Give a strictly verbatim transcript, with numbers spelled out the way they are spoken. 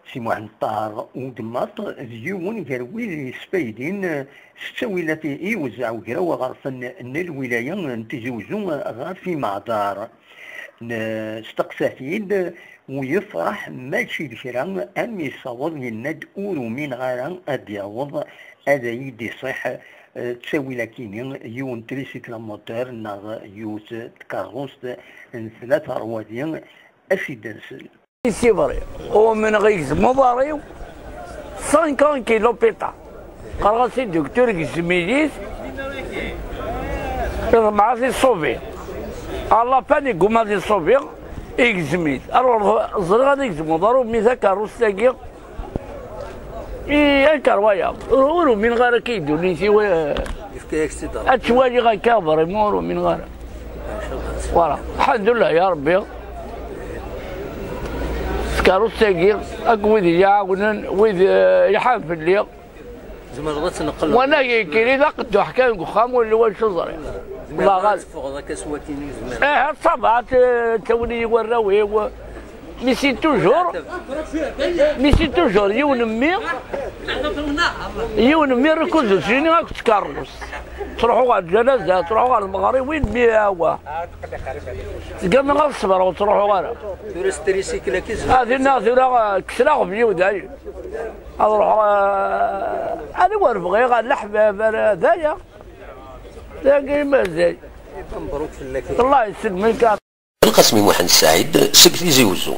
Si Muḥend Ṭaher Ugemmaṭ d yiwen gar wid yesfaydin s ttawilat i iwezzeɛ ugraw aɣerfan n lwilaya n Tizi Uzzu ɣef imeɛdar. Nesteqsa-t-id u yefreḥ mačči d kra, am yessaweḍ yenna-d ur umineɣ ara ad d-yaweḍ ad yi-d-iṣiḥ, eh, ttawil akini yiwen tricycle à moteur neɣ yiwet tkerrust n tlata rwadi a s-id-nsel. Sibri, umneɣ igzem uḍar-iw cinq ans ki l'hôpital. Qqareɣ-as i dduktur, gzem-iyi-t, iḍemɛ-as iṣubi. Allapan iguma ad iṣubi, igzem-it. Alors, ẓriɣ ad igzem uḍar-iw, mi takerrust-agi, i ankerwa-ya. Ur, ur umineɣ ara akka i ddunit-iw, eh, Yefka-yak-tt-id Rebbi. Ad twaliɣ akka, vraiment ur umineɣ ara. Voilà. Lḥemdullah ya Rebbi. S tkerrust-agi, akk wid i yi-iɛawnen, wid, eh, ilḥan fell-i. Tzemreḍ ad tneqqleḍ. Wanag yekkiri d aqedduḥ kan deg uxxam, ur lliɣ wacu ẓriɣ. Tzemreḍ ad teffɣeḍ akka s wakkin, ur tzemreḍ. Eh, d ṣṣabaɛ, eh, ttawin-iyi warraw-iw. Mais c'est toujours, mais c'est toujours yiwen mmi, yiwen mmi rrekuz usini akked tkerrust. Ttruḥuɣ ɣer lǧanaza, ttruḥuɣ ɣer lmeɣriwin, mi awa. Tgami ad ṣebreɣ, ur ttruḥuɣ ara. Tura s tricycle akka i zedɣen. Ah, dinna tura, eh, kkseɣ aɣbel-iw dayen. Ad ruḥeɣ, eh, anwa ur bɣiɣ, ar leḥbab, ar daya. Dagi mazal. Mebruk fell-ak. Allah yesselmek. Lqasmi Muḥend Saɛid seg Tizi Uzzu.